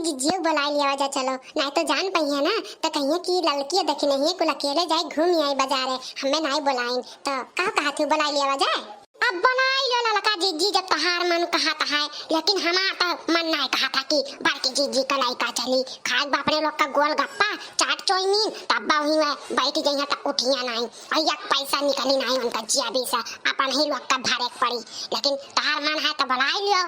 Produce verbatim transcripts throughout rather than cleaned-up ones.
जिज्जियो बोलाइ लियावा जाए, चलो, नाहीं तो जान पइहैं ना, तो कहिहैं कि ललकी दखिनहिया कुल अकेले जाए घूमि आई बजारे, हमें नाहीं बोलाइन, तो का कहत हू, बोलाइ लियावा जाए? अब बोलाइ लियो ललका जिज्जी, जब तोहार मन कहत है, लेकिन हमार तो मन नाहीं कहत है कि बड़की जिज्जी का लइका चली, खाए बा अपने लोग का गोलगप्पा, चाट, चाउमीन, तब बा वहीं वह बैठ जइहैं तो उठिहैं नाहीं, और एक पैसा निकली नाहीं उनका जेबी से, अपन ही लोग का भरे के पड़ी, लेकिन तोहार मन है तो बोलाइ लियो।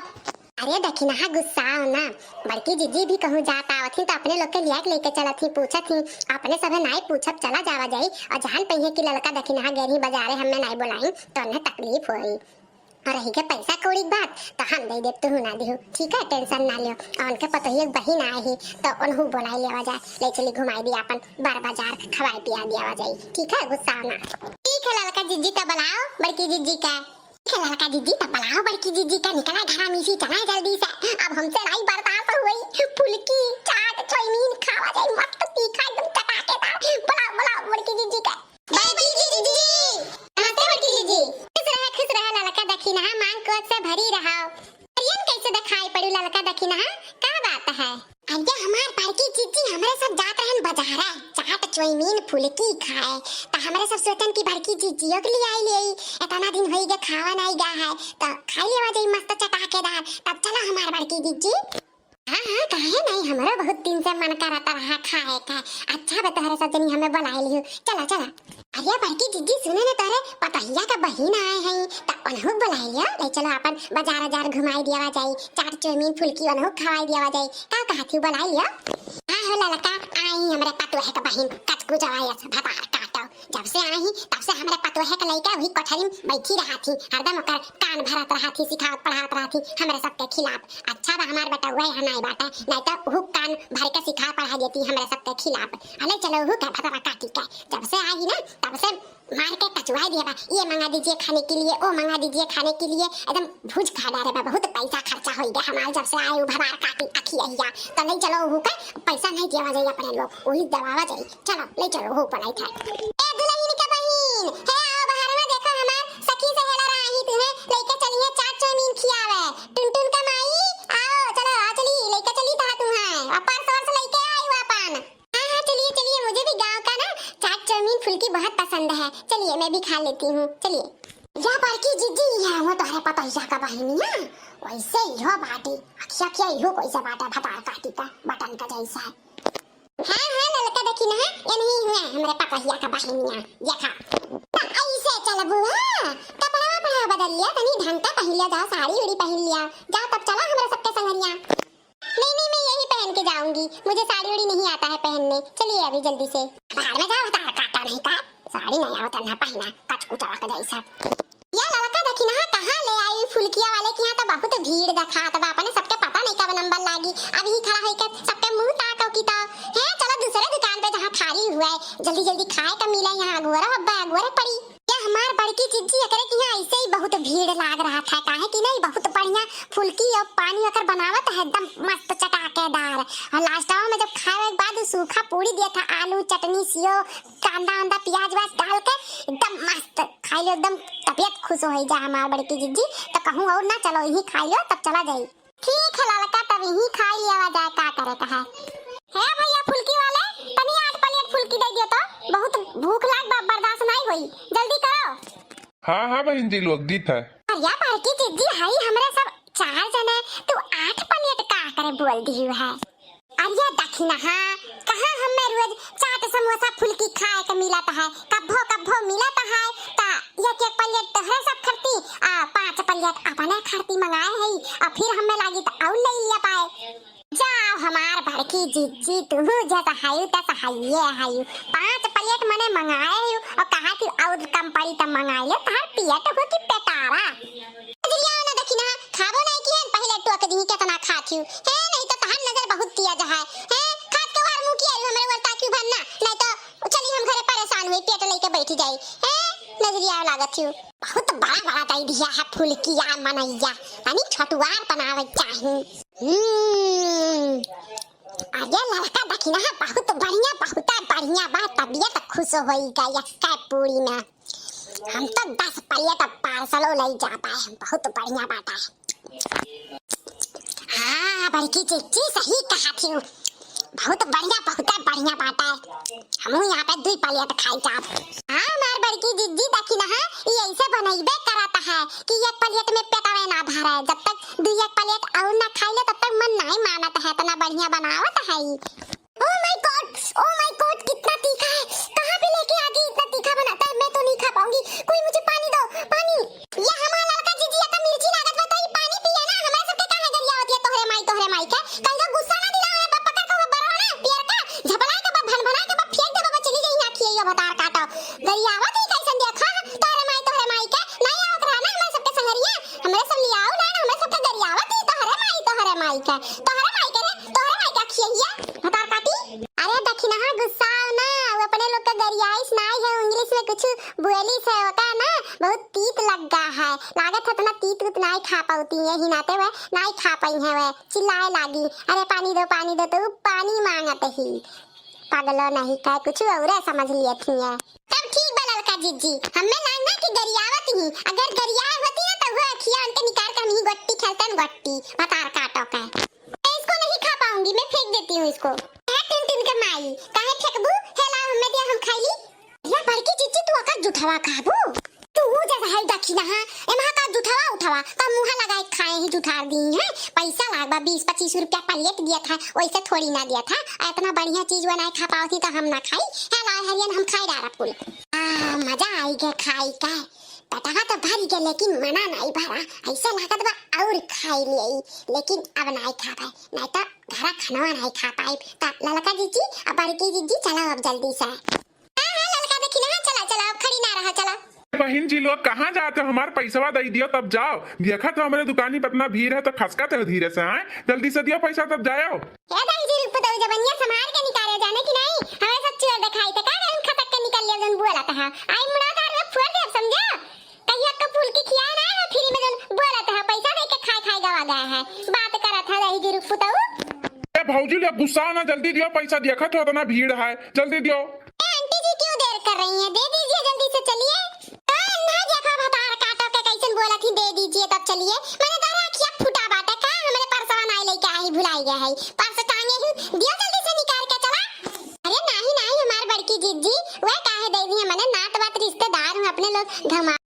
अरे दखिनहा गुस्साओ ना, बड़की जिज्जी भी कहूँ जात आवत ही तो अपने लोग के लिया के लेके चलत ही, पूछत ही, अपने सभे नाई पूछब, चला जावा जाई, और जान पइहैं कि ललका दखिनहा गेरही बजारे, हमें नाई बोलाइन तो उन्हें तकलीफ होई। और रही के पैसा कौड़ी के बात, तो हम दे देब, तुहू ना दिहू, ठीक है, tension ना लियो। और उनके पतोहिया के बहिन आए ही, तो उनहू बोलाइ लियावा जाए, ले चली घुमाइ दिया अपन बड़ बाजार, खवाए पिया दियावा जाई, ठीक है, गुस्साओ ना। ठीक है ललका जिज्जी, तो बोलाओ बड़की जिज्जी का। ठीक है ललका जिज्जी, तब बोलाओ बड़की जिज्जी का, निकला घरा में से चला जल्दी से, अब हमसे नाई बर्दाश्त होई। फुलकी, चाट, चाउमीन खावा जाई, मस्त तीखा, एकदम चटाकेदार। बोलाओ, बोलाओ बड़की जिज्जी का। बड़की जिज्जी, नमस्ते बड़की जिज्जी। खुश रहे, खुश रहे ललका दखिनहा, मांग कोख से भरी रहो। अरे कैसे देखाई पड़ू ललका दखिनहा, का बात है? अरे हमार बड़की जिज्जी, हमरे सब जात रहन बजारे, चाट, चाउमीन, फुलकी खाए, त हमरे सब सोचन कि बड़की जिज्जियो के लियाइ लेई, इतना दिन होई गए खावा नाई गा है, त खाइ लेवा जाई मस्त चटाकेदार। तब चला हमार बड़की जिज्जी। हाँ हाँ, काहे नाई, हमरो बहुत दिन से मन करत रहा खाए का। अच्छा बा तोहरे सब जनी हमें बोलाइ लिहू, चला चला। अरे बड़की जिज्जी सुने ना, तोहरे पतोहिया का बहिन आए हैं, त उनहू बोलाइ लियो, ले चलो अपन बजार उजार घुमाइ दियावा जाई, चाट चाउमीन फुलकी उनहू खवाइ दियावा जाई। का कहत ही, बोलाइ लियो? हाँ हो ललका, आई हमरे पतोह का बहिन, कचकू जवाई अस भतार काटो। जब से आई तब से हमरे पतोह के लइका वही कोठरी में बैठी रहत ही, हरदम ओकर कान भरत रहत ही, सिखावत पढ़ावत रहत ही हमरे सबके खिलाफ। अच्छा बा हमार बेटउआ यहाँ नाई बाटे, नाई तो उहू कान भर के सिखा पढ़ा देती हमरे सबके खिलाफ। अले चलो उहू के भतरा काटी के, जब से आई ना तब से मार के कचुआई दिया बा, ये मंगा दीजिए खाने के लिए, वो मंगा दीजिए खाने के लिए, एकदम भूज खा डारे बा। बहुत पैसा खर्चा होई गया हमार, जब से आए उ भतार काटी अखिया हिया। तो ले चलो उहू के पैसा नाई दियावा जाई अपने लोग, वही दबावा जाई। चलो ले चलो उहू पर आई थे। ए दुल्हन के बहिन, हे आओ बाहर में, देखो हमार सखी सहेला रही तुम्हें लेके चली है चाट चाउमीन खियावे। टुनटुन का माई, आओ चलो, आओ चली, लेके चली था तुम्हें, और पर्स वर्स लेके आई हो अपन। हाँ हाँ चलिए चलिए, मुझे भी गाँव का ना चाट चाउमीन फुलकी बहुत पसंद है, चलिए मैं भी खा लेती हूँ, चलिए। या बड़की जिज्जी, ये हो तोहरे पतोहिया का बहिनिया, वैसे इहो बाटी, अखिया अखिया इहो कैसे बाटे भतार काटी का बटन का जैसा है। हाँ हाँ ललका दखिनहा, ये नहीं हुआ हमरे पतोहिया का बहिनिया, देखा। त ऐसे चलबू हाँ, कपड़ा वपड़ा बदल लिया, तनी ढंग का पहिन लिया, जाओ साड़ी उड़ी पहिन लिया, जाओ तब चला हमरे सबके संगरिया। नहीं नहीं, मैं यही पहन के जाऊंगी, मुझे साड़ी उड़ी नहीं आता है पहनने। चलिए अभी जल्दी से। बाहर में जाओ, तार काटा नहीं का, साड़ी नहीं आवत ना पहना, कचकू चौक जैसा। या ललका दखिनहा कहाँ ले आई फुलकिया वाले के यहाँ तो बहुत भीड़ देखात बा, अपने सबके पता नहीं कब नंबर लागी, अभी खड़ा होई के सबके मुंह ताकव की तो। है चलो दूसरे दुकान पे जहाँ खाली हुआ है, जल्दी जल्दी खाए का मिला, यहाँ अगोरा अब्बा अगोरे पड़ी। या हमार बड़की जिज्जी, एकरे के यहाँ ऐसे ही बहुत भीड़ लाग रहत है, काहे कि नहीं बहुत बढ़िया फुलकी और पानी एकर बनावत है, एकदम मस्त चटाकेदार। और लास्टवा में जब खाए के बाद उ सूखा पूरी दिया था, आलू चटनी सियो कांदा वांदा पियाज वाज डाल के एकदम मस्त खाई लो, एकदम तबियत खुश होइ जा हमार बड़की जिज्जी। तो कहूँ और ना, चलो यही खाई लो तब चला जाई। ठीक है ललका, तब यही खाई लिया जाए, का करे का है। हे भैया फुलकी वाले, तनी आठ प्लेट फुलकी दे दियो तो, बहुत भूख लाग बा, बर्दाश्त नहीं होई, जल्दी करो। हाँ हाँ बहन जी, लोग दीत है। अरे बड़की जिज्जी, हई हमरे सब चार जने, तू आठ प्लेट का करे बोल दिहु है? अरे दखिनहा, कहाँ हमें रोज चाट समोसा फुलकी खाए के मिलत है, कब्बो कब्बो मिलत है, ता एक एक प्लेट तोहरे सब खरती, आ पाँच प्लेट अपने खरती मंगाए है, आ फिर हमें लागी तो और ले लिया पाए। जाओ हमार बड़की जिज्जी, तुहू जस हयू तस हइये हयू। पाँच प्लेट मने मंगाए हयू और कहा कि और कम पड़ी तब मंगाए ले, तहार पेट हो कि पेटारा। नजरिया ना दखिनहा, खाबो नहीं किहन, पहिले टोक दी केतना खात हयू। हे नहीं तो तहार नजर बहुत तेज है। हे खात के वार मुँह किया हमरे ओर ताकियो भर ना, नहीं तो चली हम घरे परेशान हुई, पेट लेके बैठी जाई। हे नजरिया लागत हयू। बहुत बड़ा बड़ा दे दिया है फुलकिया मनैया, तनी छोटुआर बनावे चाही। हम्म, अरे ललका दखिनहा बहुत बढ़िया, बहुत बढ़िया बा, तबियत खुश होई गई एक्के पूरी में। हम तो दस प्लेट पार्सलो ले जा पाए, बहुत बढ़िया बाटा है। हाँ, बड़की जिज्जी सही कहा थी, बहुत बढ़िया, बहुत बढ़िया बात है। हमहू यहाँ पे दुई प्लेट खाई जाब। हाँ, हमार बड़की जिज्जी देखी ना, ई ऐसे बनइबे करत है कि एक प्लेट में पेटवे ना भरे, जब तक दुई एक प्लेट और ना खाई ले तब तक मन नहीं मानत है, इतना बढ़िया बनावत है ई। Oh my God, oh my God, कितना तीखा है। कहाँ पे लेके आ गई, इतना तीखा बनाता है, मैं तो नहीं खा पाऊंगी। कोई मुझे पानी दो, पानी। ये हमार ललका जिज्जी, एतना मिर्ची लागत बा, तो ई पानी पिए ना, हमरा सबके काहे गरियावत है, तोहरे माई, तोहरे माई के। कहियो गुस्सा ना दिलावे, बा पकड़ के वो बरवा ना, पियर का, झपला के बा, भन भना के बा, फेंक दे बा, चली जाई ना, खिए यो भतार काटो। गरियावत ही कैसन देखा, तोहरे माई, तोहरे माई के, नहीं आवत रहा ना हमरा सबके संगरिया, हमरे सब लियाऊ ना, हमरे सबके गरियावत ही, तोहरे माई, तोहरे माई के, तोहरे माई के रे, तोहरे माई के खिए हिया, भतार काटी। अरे दखिनहा, गुस्साओ ना, वो अपने लोग का गरियाइस नाई है, इंग्लिश में कुछ बोलिस है, ओका ना बहुत तीत लग गा है, लागत है इतना तीत उत नाई खा पाउती, यही नाते वह नाई खा पाई है, वह चिल्लाए लागी, "अरे पानी दो, पानी दो," तो उ पानी मांगत ही। पागलो नहीं का, कुछ और समझ लियत ही है। तब ठीक बा ललका जिज्जी, हमें लागना कि गरियावत ही, अगर गरियाए होती ना तो वो अखिया उनके निकाल के हम ही गोट्टी खेलतन, गोट्टी, भतार काटो के। मैं इसको नहीं खा पाऊंगी, मैं फेंक देती हूँ इसको। ए टिन टिन के माई, काहे फेंकबू? हे लाओ, हमें दिया, हम खाई ली। या बड़की जिज्जी, तू ओका जुठवा कहबू? तू जब है दखिनहा, एमा का जुठवा उठवा, का मुँह लगाए खाए ही जुठार दी है। पैसा लाग बा, बीस पच्चीस रुपया प्लेट दिया था, वैसे थोड़ी ना दिया था। इतना बढ़िया चीज वो नहीं खा पावत ही तो हम ना खाई। हे लाओ हरियन, हम खाई डारा फूल। आ, मजा आई गया खाई का। पेटवा तो भर गया, लेकिन मना नहीं भरा। ऐसा लागत बा और खाई लियाई, लेकिन अब नहीं खाबे, नहीं तो घरा खानवा नहीं खा पाई। त ललका जिज्जी और बड़की जिज्जी, चलो अब जल्दी से। हाँ, हाँ, ललका दखिनहा, चला, चला, अब खड़ी ना रहा, चला। बहिन जी लोग, कहाँ जात हो? हमार पैसवा दे दियो, तब जाओ। देखत हो हमरे दुकानी पे इतना भीड़ है, तो खसकत हो धीरे से, आए? जल्दी से दियो पैसा, तब जाओ। ए दाई जी, रुक बताओ, जबनिया संभाल के निकाले, जाने कि नहीं? हमें सब चोर दिखाई थे, का करें, खसक के निकल लिया, जन बोला था। आई मुड़ा तार में फोड़ दे, अब समझा? कहिया का फूल की खिया ना है, फ्री में जन बोला था, पैसा दे के खाए, खाए गवा गया है। बात करत है दाई जी, रुक बताओ। ए भौजी, ले गुस्सा ना, जल्दी दियो पैसा, देखत हो इतना भीड़ है, जल्दी दियो। ए आंटी जी, क्यों देर कर रही हैं? दे दीजिए जल्दी से, चलिए। आ, ना देखा भतार काटो के कैसन बोला थी, "दे दीजिए तब चलिए।" मैंने कहा, "अखिया फूटा बाटे का, हमरे परसवा नाई लेके आई, भुलाई गया है। परस टांगे हूँ, दियो जल्दी से निकाल के चला।" अरे नाही, नाही, हमार बड़की जिज्जी, वह काहे दे दी, हमने नात बात रिश्तेदार हूँ, अपने लोग घमा